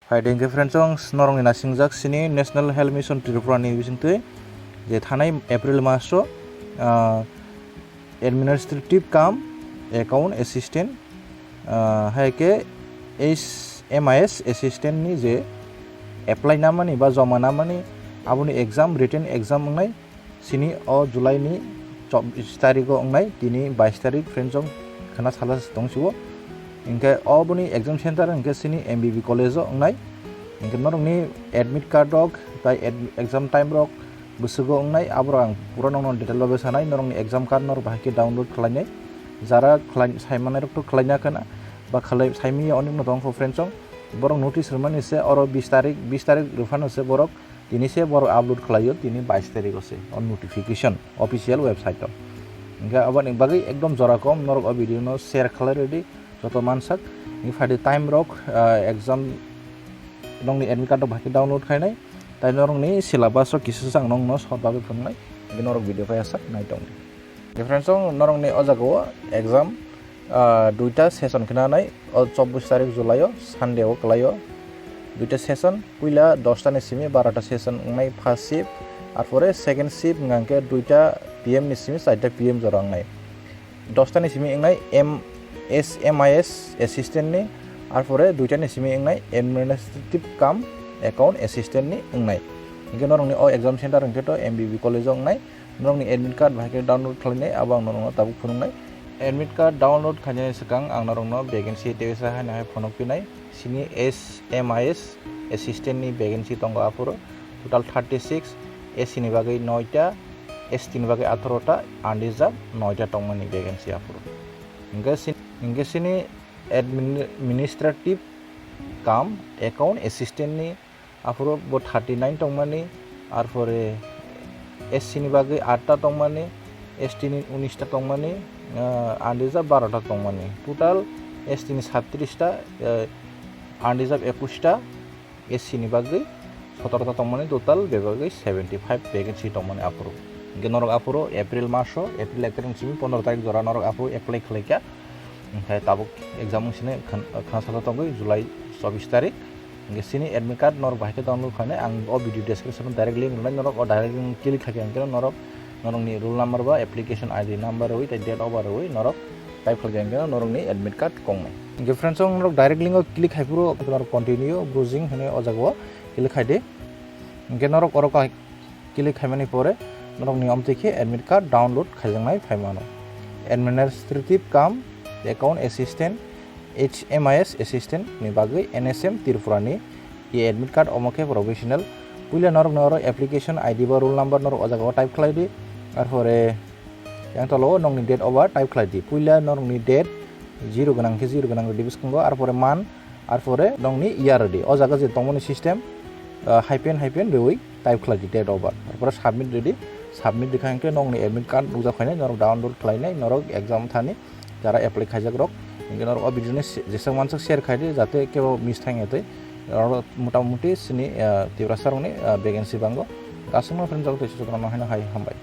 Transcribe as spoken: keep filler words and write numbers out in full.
Phaidi hwnkhe friends, chwng norokni nasingjak sini National Health Mission Tripura ni bisingtwi je thanai April maso, ah, administrative cum account assistant, ah, hai khe H M I S assistant ni je apply namani ba joma namani aboni exam, written exam wngnai sini o July ni chobbish tarikh o wngnai, tini bais tarikh friends, chwng khna sala tong sio. Hwnkhe oboni exam center hwnkhe sini M B B college o wngnai. Hwnkhe norokni admit card rok tai ad-, exam time rok bwswgo wngnai, aborok ang pura nokno detail o sanai. Norokni exam card norok bahai khe download khlainai. Jara khlai-, saimanai rok to khlaina khana ba khlai saimanya onek no tong kho friends, chwng borok notice rwmani se oro bis tarikh, bis tarikh rwphano se borok tini se borok upload khlaio, tini bais tarikh o se o notification official website o. Hwnkhe aboni bagwi ekdom jora kom norok o video no share khlai rwdi joto mansak. Hwnkhe phaidi time rok, ah, exam nokni admit card rok bahai khe download khainai, tai norokni syllabus rok kisa se ang nokno short bagwi phunuknai, hwnkhe norok video phai asak nai tongdi. Friends, chwng norokni o jaga o exam, ah, duita session khna nai, o chobbish tarikh July o Sunday o kwlai o duita session, puila dosta ni simi barota session wngnai first shift, arpore second shift wngkha hwnkhe duita P M ni simi charta P M jora wngnai. Dosta ni simi wngnai M S M I S assistant ni, arpore duita ni simi wngnai administrative cum account assistant ni wngnai. Hwnkhe norokni o exam center hwnkhe to M B B college o wngnai. Norokni admit card bahai khe download khlainai, abo ang norokno tabuk phunuknai. Admit card download khainani swkang ang norokno vacancy tebisa haino hai phunuk pinai. Sini S M I S assistant ni vacancy tongo aphuru, total thirty six, S C ni bagwi noita, S T ni bagwi atharo ta, unreserved noita tongmani vacancy aphuru. Hwnkhe sin-, hwnkhe sini admin-, administrative cum account assistant ni aphuru bo thirty nine tongmani, arpore S C ni bagwi atta tongmani, S T ni unis ta tongmani, ah, unreserved baro ta tongmani. Total S T ni sattris ta, eh, unreserved ekush ta, S C ni bagwi sotoro ta tongmani, total bebagwi seventy five vacancy tongmani aphuru. Hwnkhe norok aphuru April maso, April ek tarikh ni simi pondro tarikh jora norok aphuru apply khlaikha. Hwnkhe tabuk exam wngsini khn-, khna salo tongwi July chobbish tarikh. Hwnkhe sini admit card norok bahai khe download khlainai. Ang o video description o direct link rwnai, norok o direct link click khaikhe hwnkhe norok norokni roll number ba application I D number rwi tei date of birth rwi norok type khlaikhe hwnkhe norokni admit card kongnai. Hwnkhe friends, chwng norok direct link o click khai phuru norok continue browsing hwnwi o jaga o click khai di. Hwnkhe norok oro ka-, click khaimani pore norokni omtwi khe admit card download khaijaknai phai mano. Administrative cum account assistant, H M I S assistant ni bagwi N S M Tripura ni e admit card, omo khe professional. Puila norokni oro application I D ba roll number norok o jaga o type khlai di. Arpore yang tolo o nokni date of birth type khlai di. Puila norokni date zero gwnang khe zero gwnang rwdi bwskango, arpore month, arpore nokni year rwdi. O jaga je tongmani system, ah, hyphen, hyphen rwui type khlai di date of birth. Arpore submit rwdi, submit rwkha hwnkhe nokni admit card nukjak phainai, norok download khlainai, norok exam thani jara apply khaijak rok. Hwnkhe norok o video no se-, jeswk manswk share khai di, jate kebo miss thang ya tei. Oro motamuti sini, ah, Tiprasa rokni, ah, vacancy bango. Aswkno friend jagwi tei susukrano haino hai hambai.